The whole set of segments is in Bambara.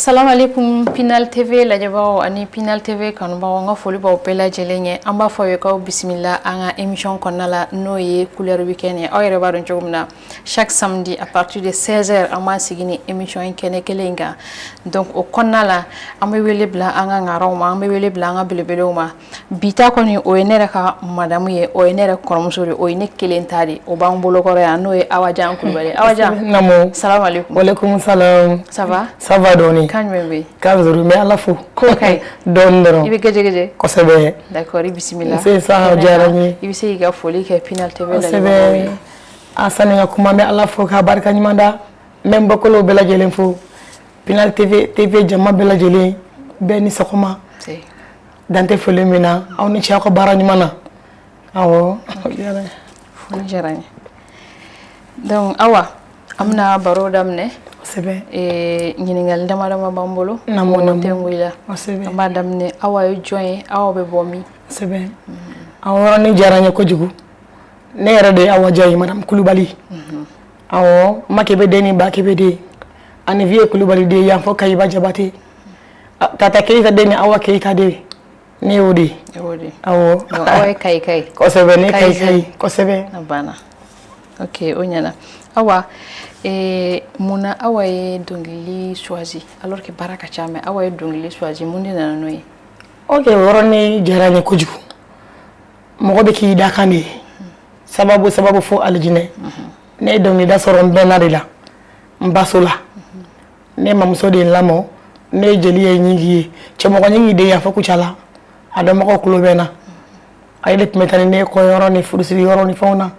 Salamalekun Pinal TV lajɛbagaw ani Pinal TV kanubagaw, n ka foli b'aw bɛɛ lajɛlen ye. An b'a fɔ aw ye k'aw bisimila an ka émission kɔnɔna la, n'o ye Couleur Week-end ye. Aw yɛrɛ b'a dɔn cogo min na, chaque samedi à partir de 16h, an b'an sigi ni émission in kɛnɛ kelen in kan. Donc o kɔnɔna la, an bɛ wele bila an ka ŋaraw ma, an bɛ wele bila an ka belebelew ma. Bi ta kɔni, o ye ne yɛrɛ ka madame ye, o ye ne yɛrɛ kɔrɔmuso de, o ye ne kelen ta de, o b'an bolokɔrɔ yan, n'o ye Awa Jan Kulubali. Awa Jan. Naamu. Salamalekun. Walekum salam. Ça va? Ça va dɔɔni. Kan jumɛn bɛ yen? Kan zoro, n bɛ Ala fo. Ko ka ɲi. Dɔɔni dɔrɔn. I bɛ gɛjɛgɛjɛ. Kosɛbɛ. D'accord, i bisimila. Nse sa, o diyara n ye. I bɛ se k'i ka foli kɛ Pinal TV lajɛbagaw Kosɛbɛ. ye. A sani n ka kuma, n bɛ Ala fo k'a barika ɲuman da. N bɛ n bɔkolow bɛɛ lajɛlen fo. Pinal TV jama bɛɛ lajɛlen, bɛɛ ni sɔgɔma. Dan tɛ foli min na, aw ni ce aw ka baara ɲuman na. Awɔ. O diyara n ye. Foli diyara n ye. Donc Awa, an bɛna baro daminɛ. Kosɛbɛ. Ɲininkali dama dama b'an bolo. Naamu, O naamu. tɛ n la. Kosɛbɛ. An b'a daminɛ, Awa ye jɔn ye? Awa bɛ bɔ min? Kosɛbɛ. A yɔrɔnin diyara n ye kojugu. Ne yɛrɛ de ye Awa Diya ye, madame Kulubali. Awɔ, Makebe den ni Bakebe den. Ani Vieux Kulubali den, yan fɔ Kayiba Jabate. Tata Keyita den ni Awa Keyita den. Ne y'o de ye. E b'o de. Awɔ. Donc Awa ye Kayika ye. Kosɛbɛ, ne ye Kayi. Kayika ye. Kosɛbɛ. A banna. Ok, o ɲɛna. Awa, munna Awa ye dɔnkili choisi alors que baara ka ca, mais Awa ye dɔnkili choisi? Mun de nana n'o ye? Ok, o yɔrɔnin diyara n ye kojugu. Mɔgɔ bɛ k'i dakan de ye. Sababu sababu fo alijinɛ. Ne ye dɔnkilida sɔrɔ n bɛnna de la. N baso la. Ne mamuso de ye n lamɔ. Ne ye jeli ye, ɲingi ye. Cɛmɔgɔ ɲingi den yan fɔ Kucala. A dɔnbagaw tulo bɛ n na. Ale de tun bɛ taa ni ne ye kɔɲɔyɔrɔ ni furusiri yɔrɔ ni fɛnw na.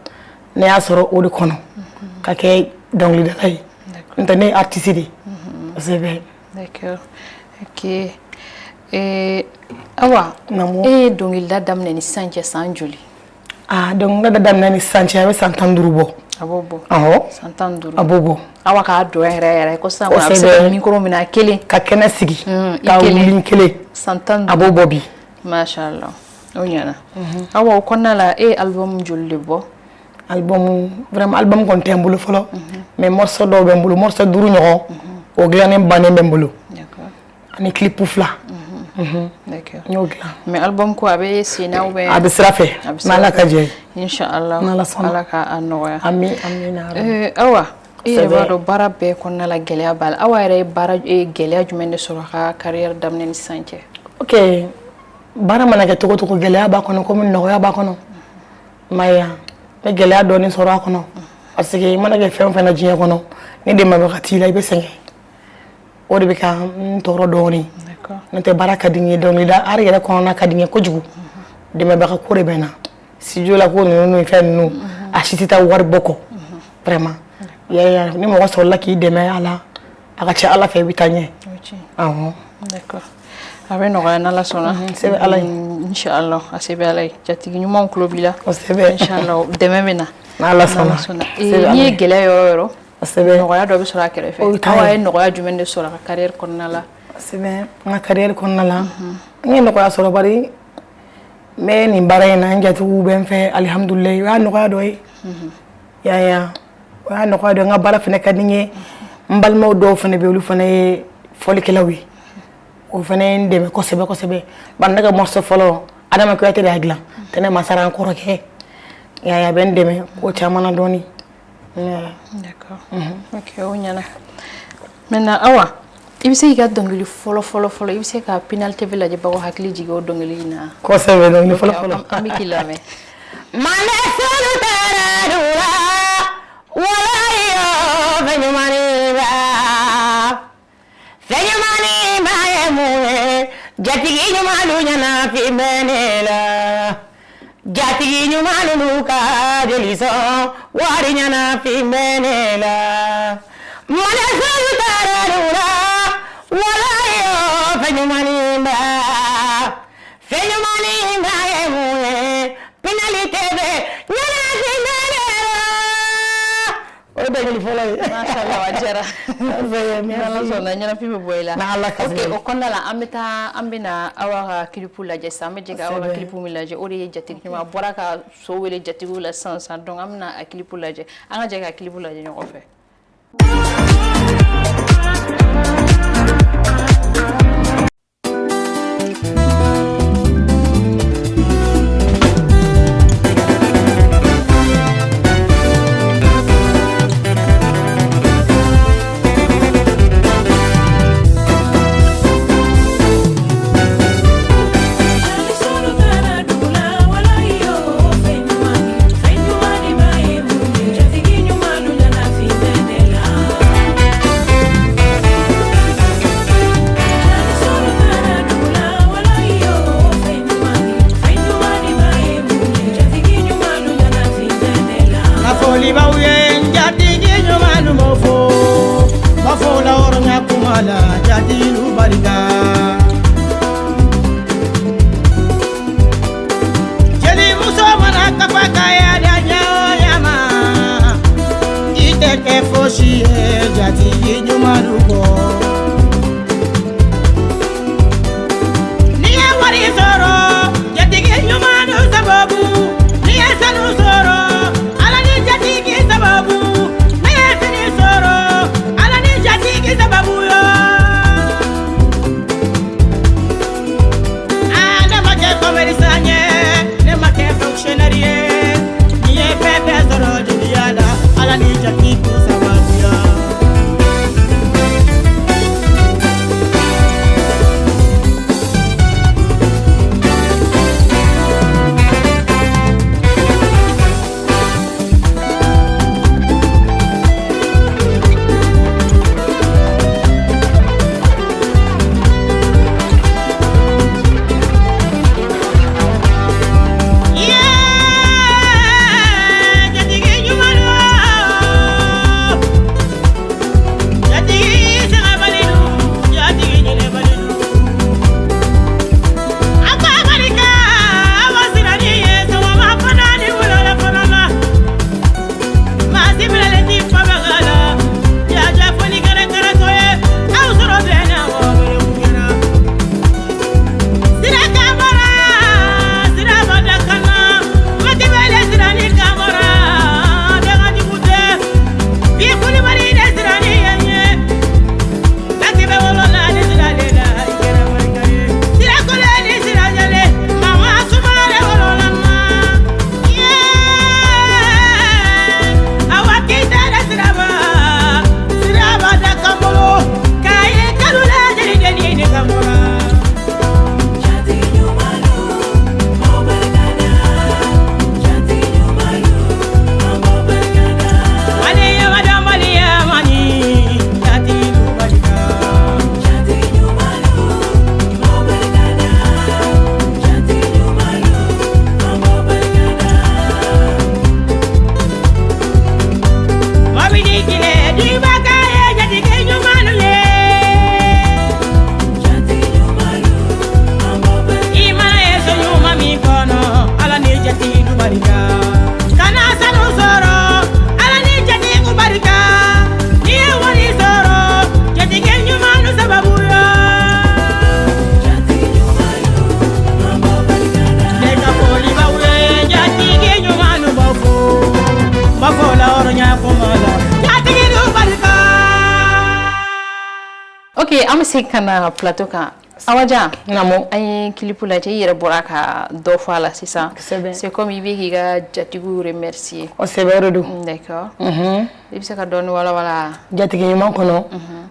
Ne y'a sɔrɔ o de kɔnɔ. Ka kɛ dɔnkilidala ye. N'o tɛ, ne ye artiste de ye. Kosɛbɛ. D'accord. Ok. Awa, Naamu. e ye dɔnkilida daminɛ ni sisan cɛ san joli? Ah, dɔnkilida daminɛ ni sisan cɛ, a bɛ san 15 bɔ. A b'o bɔ. Awɔ. San 15. A b'o bɔ. Awa k'a dɔn yɛrɛ yɛrɛ ko sisan kɔni a bɛ se ka micro minɛ a kelen. Ka kɛnɛ sigi. I Ka kelen. wuli n kelen. San tan A b'o bɔ bi. Masha Allah. O ɲɛna. Awa, o kɔnɔna la, e ye album joli de bɔ? Album, vraiment, album kɔni tɛ n bolo fɔlɔ. Mais morceau dɔw bɛ n bolo, morceau duuru ɲɔgɔn. O dilannen bannen bɛ n bolo. Ani clip fila. N y'o dilan. Mais album ko, a bɛ sen na ou bien? A bɛ sira fɛ. A bɛ sira N'Ala ka jɛ ye. Inshallah. N'Ala sɔnna. Ala ka a nɔgɔya. Ami, amina. Awa, e yɛrɛ b'a Kosɛbɛ. dɔn baara bɛɛ kɔnɔna la, gɛlɛya b'a la. Awa yɛrɛ ye baara gɛlɛya jumɛn de sɔrɔ a ka carrière daminɛ ni sisan cɛ? Ok, baara mana kɛ cogo cogo, gɛlɛya b'a kɔnɔ komi nɔgɔya b'a kɔnɔ. I m'a ye wa? N bɛ gɛlɛya dɔɔni sɔrɔ a kɔnɔ. Parce que i mana kɛ fɛn o fɛn na diɲɛ kɔnɔ, ni dɛmɛbaga t'i la, i bɛ sɛgɛn. O de bɛ ka n tɔɔrɔ dɔɔni. N'o tɛ, baara ka di n ye, dɔnkilida art yɛrɛ kɔnɔna ka di n ye kojugu. Dɛmɛbaga ko de bɛ n na. Studio la ko ninnu ni fɛn ninnu, a si tɛ taa wari bɔ kɔ. Vraiment. I y'a ye wa? Ni mɔgɔ sɔrɔla k'i dɛmɛ a la, a ka ca Ala fɛ, i bɛ taa ɲɛ. O tiɲɛ. Awɔ. D'accord. A bɛ nɔgɔya n'Ala sɔnna. Se bɛ Ala ye. Inshallah, a se bɛ Ala ye. Jatigi ɲumanw tulo b'i la. Kosɛbɛ. Inshallah, dɛmɛ bɛ na. N'Ala sɔnna. Sɔnna. Se bɛ Ala N'i ye ye. gɛlɛya yɔrɔ o yɔrɔ, Kosɛbɛ. nɔgɔya dɔ bɛ sɔrɔ a kɛrɛfɛ. O ye ta Awa ye. ye nɔgɔya jumɛn de sɔrɔ a ka carrière kɔnɔna la? Kosɛbɛ. N ka carrière kɔnɔna la, n ye nɔgɔya sɔrɔ, bari n bɛ nin baara in na, n jatigiw bɛ n fɛ, alihamudulilayi, o y'a nɔgɔya dɔ ye. I y'a ye wa? O y'a nɔgɔya dɔ ye. N ka baara fana ka di n ye. N balimaw dɔw fana bɛ yen, olu fana ye fɔlikɛlaw ye. O fana ye n dɛmɛ kosɛbɛ kosɛbɛ. Bari ne ka morceau fɔlɔ, Adama Kuyate de y'a dilan. Tɛnɛ Masara, n kɔrɔkɛ. I y'a ye, a bɛ n dɛmɛ ko caman na dɔɔni. D'accord. Ok, o ɲɛna. Maintenant Awa, i bɛ se k'i ka dɔnkili fɔlɔ fɔlɔ fɔlɔ, i bɛ se ka Pinal TV lajɛbagaw hakili jigin o dɔnkili in na? Kosɛbɛ, dɔnkili fɔlɔ fɔlɔ. An bɛ k'i lamɛn. Mande sulu taara dula, walayi yo, fɛn ɲumannin ba. Fɛn ɲumannin ba ye mun ye? Jatigi ɲumannu ɲɛnafin bɛ ne la. Jatigi ɲumannu ka jeli sɔn wari ɲɛnafin bɛ ne la. Mande sulu taara dula, walayi yo, fɛn ɲumannin ba. Fɛn ɲumannin ba ye mun ye? Pinal TV ɲɛnafin bɛ ne la. O ye dɔnkili fɔlɔ ye. Mashallah, a diyara. N'Ala sɔnna, ɲɛnafin bɛ bɔ i la. N'Ala ka Ok, o kɔnɔna la, an bɛ taa, an bɛ na Awa ka clip lajɛ sisan. An bɛ jɛ ka Awa ka clip min lajɛ, o de ye jatigi ɲuman. A bɔra ka so wele jatigiw la sisan sisan, donc an bɛ na a clip lajɛ. An ka jɛ ka clip lajɛ ɲɔgɔn fɛ. Jatigilu barika. Jelimuso mana kafa ka yada ɲɛ o ɲɛ ma, i tɛ kɛ fosi ye jatigi ɲumannu kɔ. N'i ye wari sɔrɔ jatigi ɲumannu sababu, n'i ye sanu sɔrɔ Ala ni jatigi sababu, n'i ye fini sɔrɔ Ala ni jatigi sababu yo. Aa ne ma kɛ commerçant ye, ne ma kɛ fonctionnaire ye, n'i ye fɛn bɛɛ sɔrɔ jeliya la, Ala ni jatigi sababuya. Yeah, jatigi ɲuman don. Jatigi sɛgɛnbali don, jatigi ɲinɛbali don. Aw ka barika, aw siranni ye sɔgɔma fana ni wulada fana la. Maa si minɛlen t'i fabaga la. Jaja fo ni kɛra kɛrɛtɔ ye, aw sɔrɔ bɛnna wa wɛrɛ ɲɛna. Sira kamara, sira bada kana, waati bɛɛ sira ni kamara, daga jugu tɛ. Bi Kulibali de sira ni ye n ye. Baki bɛ wolo la ni sira de la, i kɛra barika ye. Sira kole ni sira jɛlen, mama sumare wolo la ma. Yeah, awa keyita de siraba, siraba da kan bolo, k'a ye kalo la jelidenni de kan bɔra. Jatigi ɲumannu, aw barika da. Jatigi ɲumannu, an b'aw barika da. Maliyama mani, jatigilu barika. Jatigi ɲumannu, aw barika da. Jatigi ɲumannu, an b'aw barika da. Mobili kile dibaka ye jatigi ɲumannu ye. Jatigi ɲumannu, an b'aw barika I mana ye so ɲuman min kɔnɔ, Ala ni jatigilu barika. Kana sanu sɔrɔ, Ala ni jatigiw barika. N'i ye wari sɔrɔ, jatigi ɲumannu sababu la. Jatigi ɲumannu, an b'aw barika da. Ne ka foli b'aw ye, jatigi ɲumannu b'aw fo. N b'a fɔ la hɔrɔnya kuma la, jatigilu barika. Ok, an bɛ segin ka na plateau kan. Awa Jan, Naamu. an ye clip lajɛ, i yɛrɛ bɔra ka dɔ fɔ a la sisan. Kosɛbɛ. C'est comme i bɛ k'i ka jatigiw remercier. Kosɛbɛ, o de don. D'accord. I bɛ se ka dɔɔni walawala? Jatigi ɲuman kɔnɔ,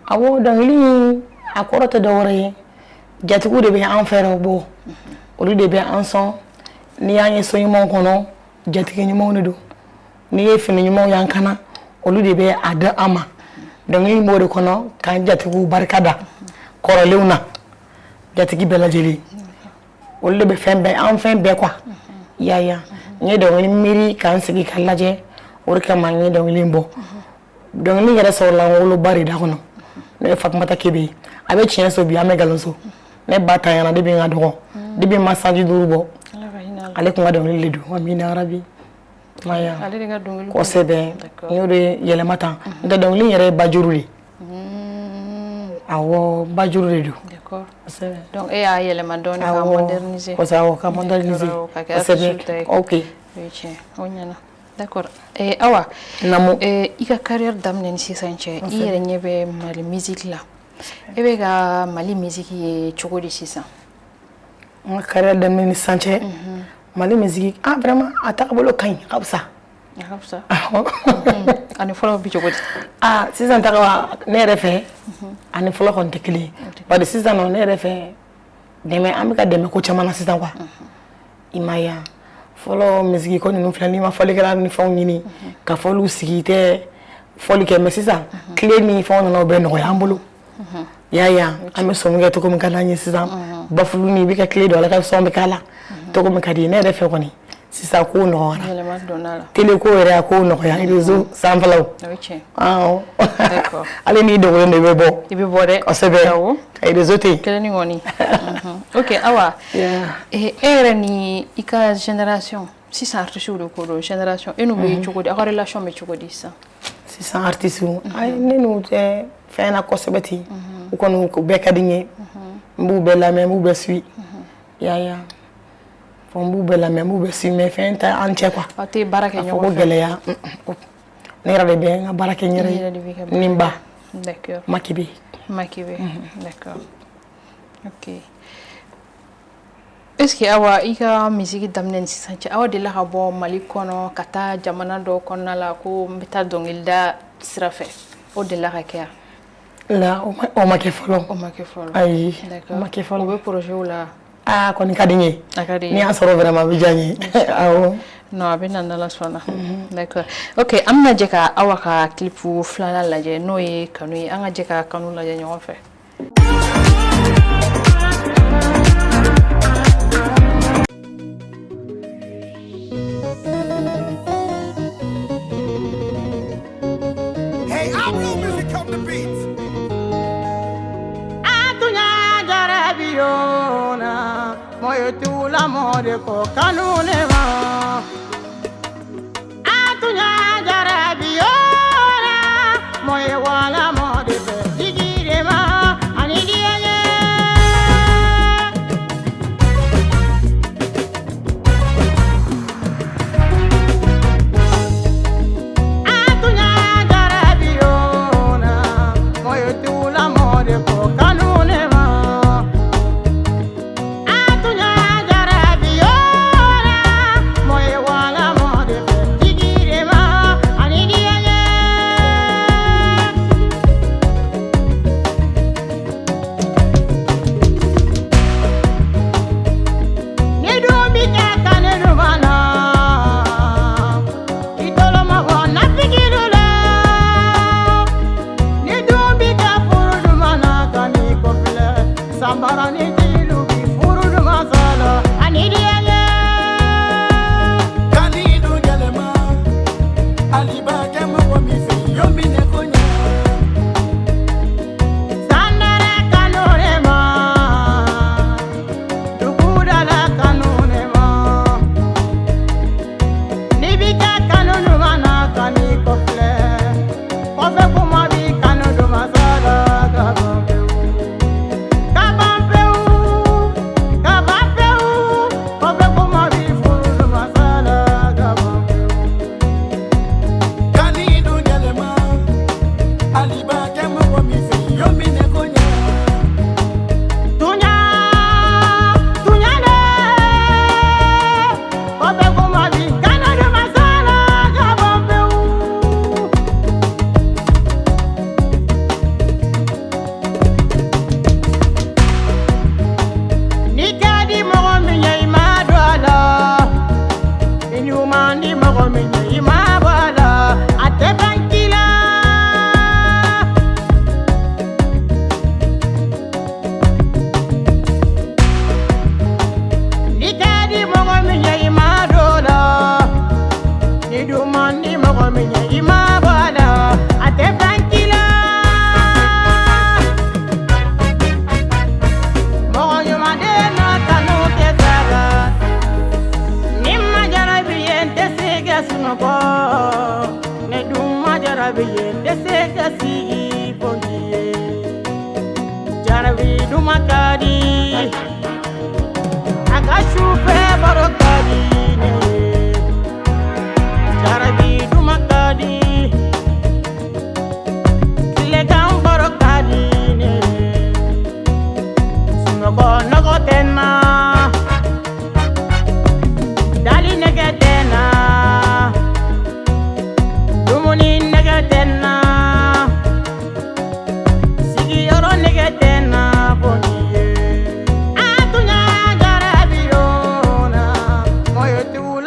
awɔ, dɔnkili in a kɔrɔ tɛ dɔwɛrɛ ye, jatigiw de bɛ an fɛɛrɛw bɔ, olu de bɛ an sɔn. N'i y'an ye so ɲumanw kɔnɔ, jatigi ɲumanw de don. N'i ye fini ɲumanw y'an kana, olu de bɛ a di an ma. Dɔnkili in b'o de kɔnɔ k'an jatigiw barika da kɔrɔlenw na, jatigi bɛɛ lajɛlen, olu de bɛ fɛn bɛɛ, an fɛn bɛɛ quoi. I y'a ye, n ye dɔnkili miiri k'an sigi ka lajɛ, o de kama n ye dɔnkili in bɔ. Dɔnkili yɛrɛ sɔrɔla n woloba de da kɔnɔ, n'o ye Fatumata Kebe ye. A bɛ tiɲɛ so bi, an bɛ nkalon so. Ne ba tanyana depuis n ka dɔgɔ, depuis n ma sanji 5 bɔ. Ala ka hinɛ a la. Ale kun ka dɔnkili de don. Amina yarabi. Maya. Ale de ka dɔnkili. Kosɛbɛ. D'accord. N y'o de yɛlɛma tan, n tɛ dɔnkili in yɛrɛ ye bajuru de. Awɔ, bajuru de don. D'accord. Kosɛbɛ. Donc e y'a yɛlɛma dɔɔni k'a Awɔ. moderniser. Kosɛbɛ, awɔ, ka moderniser. D'accord, ka kɛ Kosɛbɛ. artiste ta ye. Ok. O ye tiɲɛ, o ɲɛna. D'accord. Eh, Awa, Naamu. eh, i ka carrière daminɛ ni sisan cɛ, i yɛrɛ ɲɛ bɛ Mali musique la. E bɛ ka Mali musique ye cogo di sisan? N ka carrière daminɛ ni sisan cɛ, Mali musique, ah, vraiment, a taabolo ka ɲi, a ka fisa. A ka fisa. Awɔ. Ani fɔlɔ bi cogo di? Ah, sisan taga ne yɛrɛ fɛ ani fɔlɔ kɔni tɛ kelen ye, bari sisan nɔ ne yɛrɛ fɛ, dɛmɛ, an bɛ ka dɛmɛ ko caman na sisan quoi. I ma ye wa, fɔlɔ musique ko ninnu filɛ, n'i ma fɔlikɛla ni fɛnw ɲini ka fɔliw sigi, i tɛ fɔli kɛ. Mais sisan tile ni fɛnw nana, o bɛɛ nɔgɔya an bolo. I y'a ye wa, an bɛ sɔnni kɛ cogo min ka d'an ye sisan, bafulu ni i bɛ ka tile don a la, ka sɔn bɛ k'a la cogo min ka di ye. Ne yɛrɛ fɛ kɔni, sisan kow nɔgɔyara. Yɛlɛma. Yɛlɛma donna la. Télé ko yɛrɛ a ko nɔgɔya, réseau sanfɛlaw. O ye tiɲɛ. Awɔ. D'accord. Hali n'i dogolen don, i bɛ bɔ. I bɛ bɔ dɛ. Kosɛbɛ. Awɔ. Ka réseau to yen. Kelen ni kɔni. Ok, Awa. E yɛrɛ ni i ka génération sisan, artistes de ko don, génération e n'u bɛ cogo di, aw ka relation bɛ cogo di sisan? Sisan artistes, ayi, ne n'u tɛ fɛn na kosɛbɛ ten. U kɔni, u bɛɛ ka di n ye. N b'u bɛɛ lamɛn, n b'u bɛɛ suit. Ya ya. Fɔ n b'u bɛɛ lamɛn, n b'u bɛɛ suit, mais fɛn tɛ an cɛ quoi. Aw tɛ baara kɛ K'a fɔ ko ɲɔgɔn fɛ? gɛlɛya. Ne yɛrɛ de bɛ n ka baara kɛ n yɛrɛ I yɛrɛ de b'i ka ye. Ni n ba. D'accord. Makibe. Makibe. D'accord. Ok. Est-ce que Awa, i ka musique daminɛ ni sisan cɛ, Awa delila ka bɔ Mali kɔnɔ ka taa jamana dɔ kɔnɔna la ko n bɛ taa dɔnkilida sira fɛ, o delila ka kɛ wa? La, o ma kɛ fɔlɔ. O ma kɛ fɔlɔ. Ayi. D'accord. O ma kɛ fɔlɔ. O bɛ projet la? Aa, kɔni ka di n ye. A ka di i N'i ye. y'a sɔrɔ vraiment, a bɛ diya n ye. Awɔ. Non, a bɛ na n'Ala sɔnna. D'accord. Ok, an bɛna jɛ ka Awa ka clip filanan lajɛ, n'o ye Kanu ye. An ka jɛ ka Kanu lajɛ ɲɔgɔn fɛ. Hey, I'm Blue Music on the beat. Atunya jarabiyona moyo tula mode ko kanune ma. Atunya jarabiyona moyo wala mode be digire ma ani diye. Atunya jarabiyona moyo tula mode ko kanune ma. Atunya jarabiyona moyo wala mode be digire ma ani diye. Ni dun bi kɛ kanu duman na, i tolo ma bɔ nafigilu la. Ni dun bi kɛ furu duman na, ka n'i kɔfilɛ sanbara ni jeliw bi furu duman sɔrɔ ani diɲɛ. Kani dun yɛlɛma, hali b'a kɛ mɔgɔ min fɛ yen, yɔrɔ min ko ɲɛ. Sandara kanu de ma, dugudala kanu de ma. N'i bi kɛ kanu duman na, ka n'i kɔfilɛ kɔfɛ kuma bi kanu duman sɔrɔ ka ban pewu. Ka ban pewu, ka ban pewu, kɔfɛ kuma bi furu duman sɔrɔ ka ban pewu. Kani dun yɛlɛma, hali b'a kɛ mɔgɔ min fɛ yen, yɔrɔ min ko ɲɛ. Tunya, tunya le, kɔfɛ kuma bi kanu duman sɔrɔ ka ban pewu. N'i ka di mɔgɔ min ye, i ma don a la. I ɲuman di mɔgɔ min ye, i ma bɔ a la. A tɛ ban k'i la. N'i ka di mɔgɔ min ye, i ma don a la. Ni dun man di mɔgɔ min ye, i ma bɔ a la. A tɛ ban k'i la. Mɔgɔ ɲuman den na kanu tɛ sara. Ni ma jarabi ye, n tɛ se ka sunɔgɔ. Ne dun ma jarabi ye, n tɛ se ka sigi fo k'i ye. Jarabi duman ka di, a ka sufɛ baro ka di ne ye. Jarabi duman ka di, tilegan baro ka di ne ye. Sunɔgɔ nɔgɔ tɛ n na, dali nɛgɛ tɛ n na, dumuni nɛgɛ tɛ n na, sigiyɔrɔ nɛgɛ tɛ n na fo n'i ye. A tunya jarabi yona, moyo tula.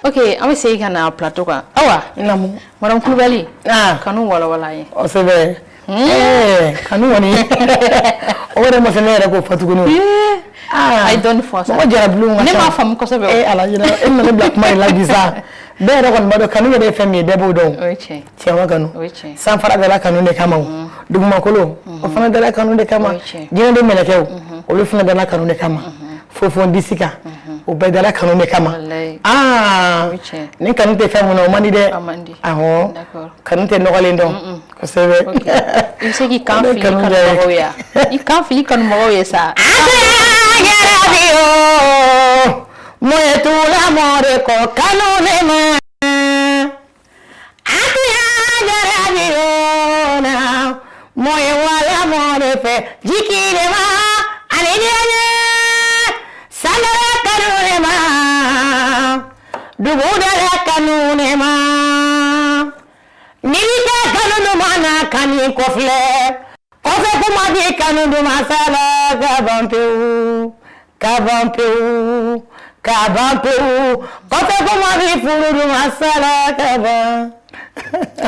Ok, an bɛ segin ka na plateau kan. Awa, Naamu. Madame Kulubali, Ah. kanu walawala an ye. Kosɛbɛ. Kanu kɔni, o yɛrɛ ma se ne yɛrɛ k'o fɔ tuguni. A ye dɔɔni fɔ sa. Mɔgɔ jarabilenw ka Ne ca. m'a faamu kosɛbɛ o. Eh Ala, e nana ne bila kuma de la bi sa. Bɛɛ yɛrɛ kɔni b'a dɔn kanu yɛrɛ ye fɛn min ye, bɛɛ b'o dɔn. O ye tiɲɛ ye. Tiɲɛ wa kanu? O ye tiɲɛ ye. Sanfara dara kanu de kama o. Dugumakolo, o fana dara kanu de kama. O ye tiɲɛ ye. Jinɛden mɛlɛkɛw, olu fana dara kanu de kama. Fofon disi kan, o bɛɛ dara kanu de kama. Walayi. Aa O ye tiɲɛ ye. ni kanu tɛ fɛn mun na, o man di dɛ. A man di. Awɔ. D'accord. Kanu tɛ nɔgɔlen dɔn. Kosɛbɛ. Ok. I bɛ se k'i kan O de fili kanu diya ye. kanubagaw ye wa? I kan fili kanubagaw ye sa. Moyetula more ko kanu ne ma Atiya jarabi na moye wala more fe jiki ne ma ani nye sangara kanu ne ma dugu dara kanu ne ma ni ka kanu duman na kani kɔfilɛ kɔfɛ kuma di kanu duman sala ka ban pewu ka ban pewu ka ban pewu kɔfɛ kuma di furu duman sala ka ban.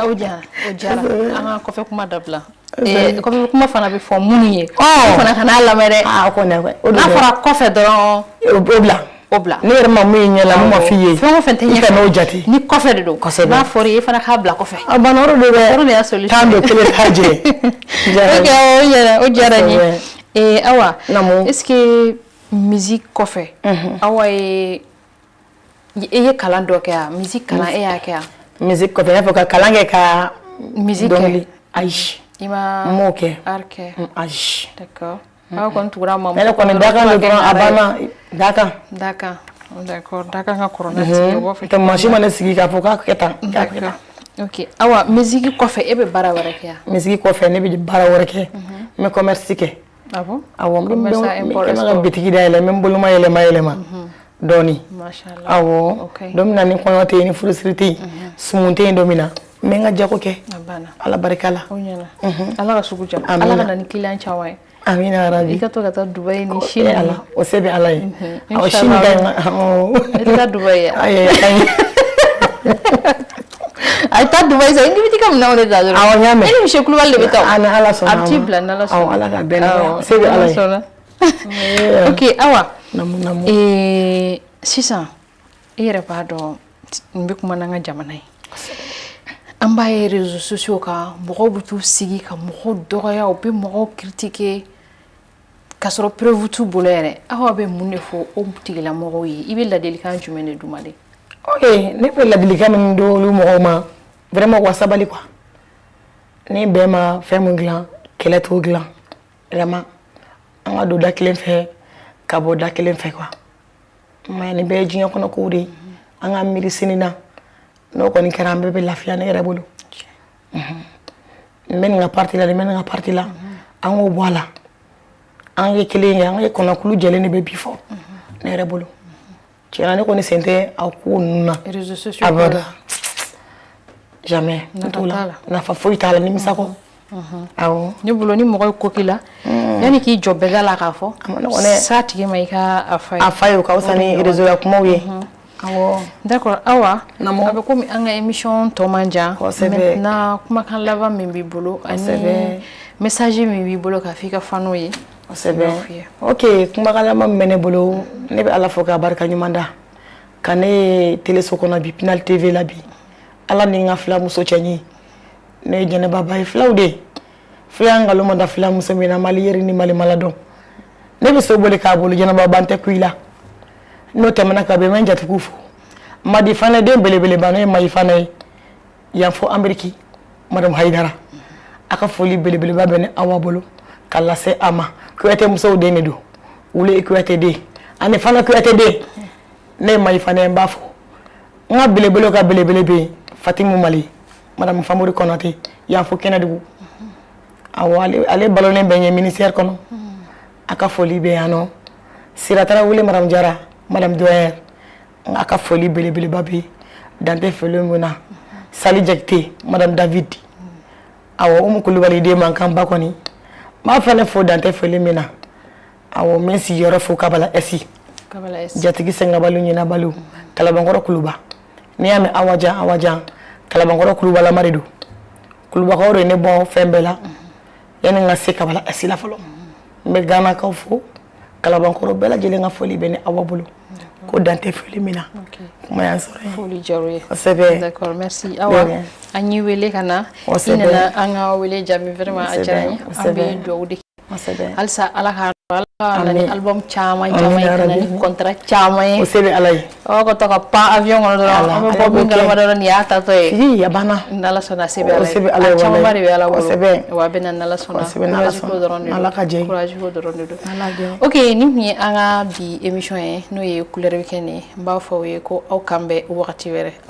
O diyara, o diyara. An ka kɔfɛ kuma dabila. Kɔfɛ kuma fana bɛ fɔ minnu ye, Ɔ. o fana ka n'a lamɛn dɛ. Aa, o kɔni o N'a fɔra kɔfɛ dɔrɔn, o bila. O bila. Ne yɛrɛ ma mun ye ɲɛ la, mun ma f'i ye. Fɛn o fɛn tɛ I ɲɛfɛ. kan'o jate. Ni kɔfɛ de don. Kosɛbɛ. N'a fɔra i ye fana k'a bila kɔfɛ. A banna, o de don dɛ. O de y'a solution. Tan don kelen t'a jɛ. Ok, o diyara, o diyara n ye. Kosɛbɛ. Awa, Naamu. est-ce que musique kɔfɛ, Awa ye e ye kalan dɔ kɛ wa? Musique kalan e y'a kɛ wa? Musique kɔfɛ, i n'a fɔ ka kalan kɛ ka Musique kɛ. dɔnkili, ayi. I ma N m'o kɛ. Art kɛ. Ayi. D'accord. Aw kɔni tugura ma. Ne yɛrɛ kɔni dakan don dɔrɔn, a banna, dakan. Dakan. D'accord, dakan ka kɔrɔ n'a tigi ye, o b'a fɔ. Tɛ maa si ma ne sigi k'a fɔ k'a kɛ tan, k'a kɛ tan. D'accord. Ok. Awa, musique kɔfɛ e bɛ baara wɛrɛ kɛ wa? Musique kɔfɛ, ne bɛ baara wɛrɛ kɛ, n bɛ commerce kɛ. Ah bon? Awɔ, n bɛ Commerce n bɛ import n bɛ ka export. bitigi dayɛlɛ, n bɛ n boloma yɛlɛma yɛlɛma dɔɔni. Mashallah. Awɔ. Ok. Don min na ni kɔɲɔ tɛ yen, ni furusiri tɛ yen, sumun tɛ yen don min na, n bɛ n ka jago kɛ. A banna. Ala barika la. O ɲɛna. Ala ka sugu diya. Amina. Ala ka na ni client caman ye. Amina yarabi. I ka to ka taa Dubaï ni Chine. Eh Ala, o se bɛ Ala ye. Awɔ, Inshallah. Chine ka ɲi nka awɔ. I tɛ taa Dubaï ya? Ayi, a ka ɲi. A bɛ taa Dubaï sa, i bɛ t'i ka minɛnw de ta dɔrɔn. Awɔ, n y'a mɛn. E ni monsieur Kulubali de bɛ taa o. A ni Ala sɔnna A bɛ t'i ma. bila n'Ala sɔnna. Awɔ, Ala ka bɛn nɔgɔya. Awɔ, Se bɛ Ala ye. sɔnna. Ok, Awa. Naamu, naamu. Sisan, e yɛrɛ b'a dɔn n bɛ kuma n'an ka jamana ye. An b'a ye réseaux sociaux kan, mɔgɔw bɛ t'u sigi ka mɔgɔw dɔgɔya, u bɛ mɔgɔw critiquer k'a sɔrɔ preuve t'u bolo yɛrɛ. Awa bɛ mun de fɔ o tigilamɔgɔw ye? I bɛ ladilikan jumɛn de d'u ma de? Ok, ne bɛ ladilikan min di olu mɔgɔw ma, vraiment, u ka sabali quoi. Ni bɛn ma fɛn mun dilan, kɛlɛ t'o dilan. Vraiment, an ka don da kelen fɛ ka bɔ da kelen fɛ quoi. Mais nin bɛɛ ye diɲɛ kɔnɔ kow de ye. An ka miiri sini na, n'o kɔni kɛra, an bɛɛ bɛ lafiya ne yɛrɛ bolo. N bɛ nin ka parti la, nin bɛ nin ka parti la, an k'o bɔ a la. An ye kelen ye, an ye kɔnɔkulu jɛlen de bɛ bi fɔ ne yɛrɛ bolo. Tiɲɛna, ne kɔni sen tɛ a ko ninnu na. Réseaux sociaux. Abada, jamais, n t'o Nafa t'a la. la. Nafa foyi t'a la, nimisa kɔ. Awɔ. Ne bolo, ni mɔgɔ ye ko k'i la, yanni k'i jɔ bɛɛ da la k'a fɔ, A ma nɔgɔn dɛ. s'a tigi ma, i ka a f'a ye. A fa ye, o ka fisa ni réseau la kumaw ye. Awɔ. D'accord, Awa. Naamu. A bɛ komi an ka émission tɔ man jan. Kosɛbɛ. Maintenant, kumakan laban min b'i bolo ani Kosɛbɛ. message min b'i bolo k'a fɔ i ka fanw ye. Kosɛbɛ. I b'o f'i ye. Ok, kumakan laban min bɛ ne bolo, ne bɛ Ala fo k'a barika ɲuman da ka ne ye teleso kɔnɔ bi, Pinal TV la bi. Ala ni n ka fila muso cɛ ɲi, ne ye jɛnɛba ba ye, filaw de ye fila nkalon ma da fila muso min na, mali yeri ni mali mala dɔn. Ne bɛ so boli k'a bolo, jɛnɛba ban tɛ ku i la. N'o tɛmɛna ka bɛn, n bɛ n jatigiw fo. Madi fana den belebeleba, n'o ye Mayi fana ye yan fo Ameriki, madame Hayidara, a ka foli belebeleba bɛ ne Awa bolo ka lase a ma. Kuyate musow den de don, wule Kuyate den ani fana Kuyate den, ne ye Mayi fana ye, n b'a fo. N ka belebele ka belebele bɛ yen, Fatimu Mali, madame Famori Kɔnate yan fo Kɛnɛdugu. Awɔ, ale balolen bɛ n ye ministère kɔnɔ, a ka foli bɛ yan nɔ. Sira Tarawele, madame Jara, madame Doyer, a ka foli belebeleba bɛ yen, dan tɛ foli min na. Sali Jakite, madame David, awɔ, Umu Kulubali den man kan ba kɔni, n b'a fana fo, dan tɛ foli min na. Awɔ, n bɛ n sigiyɔrɔ fo, Kabala Ɛsi. Kabala S. Jatigi sɛngabaliw ɲinabaliw, Kalabankɔrɔ Kuluba. N'i y'a mɛn Awa Jan, Awa Jan, Kalabankɔrɔ kulubalama de don. Kulubakaw de ye ne bɔ fɛn bɛɛ la yanni n ka se Kabala S la fɔlɔ. N bɛ Ganakaw fo, Kalabankɔrɔ bɛɛ lajɛlen ka foli bɛ ne Awa bolo, ko dan tɛ foli min na. Kuma y'an sɔrɔ yen. Foli diyara u ye. Kosɛbɛ. D'accord, merci Awa. An y'i wele ka na, i nana an ka wele jaabi, vraiment a diyara n ye. An bɛ dugawu de halisa, Ala ka Ala ka na ni album caman caman ye, ka na ni contrat caman ye. O se bɛ Ala ye. Aw ka to ka pan avion kɔnɔ dɔrɔn, an bɛ bɔ min kalama dɔrɔn, nin y'a tatɔ ye. Ii, a banna. N'Ala sɔnna, se bɛ Ala O se bɛ Ala ye. ye, a camanba de bɛ Ala bolo. Wa a bɛ na n'Ala sɔnna. Kosɛbɛ, n'Ala Courage ko dɔrɔn de don. Ala ka jɛ ye. Courage ko dɔrɔn de don. Ala jɛ. Ok, nin tun ye an ka bi émission ye, n'o ye Couleur Weekend ye. N b'a fɔ aw ye ko aw k'an bɛn wagati wɛrɛ.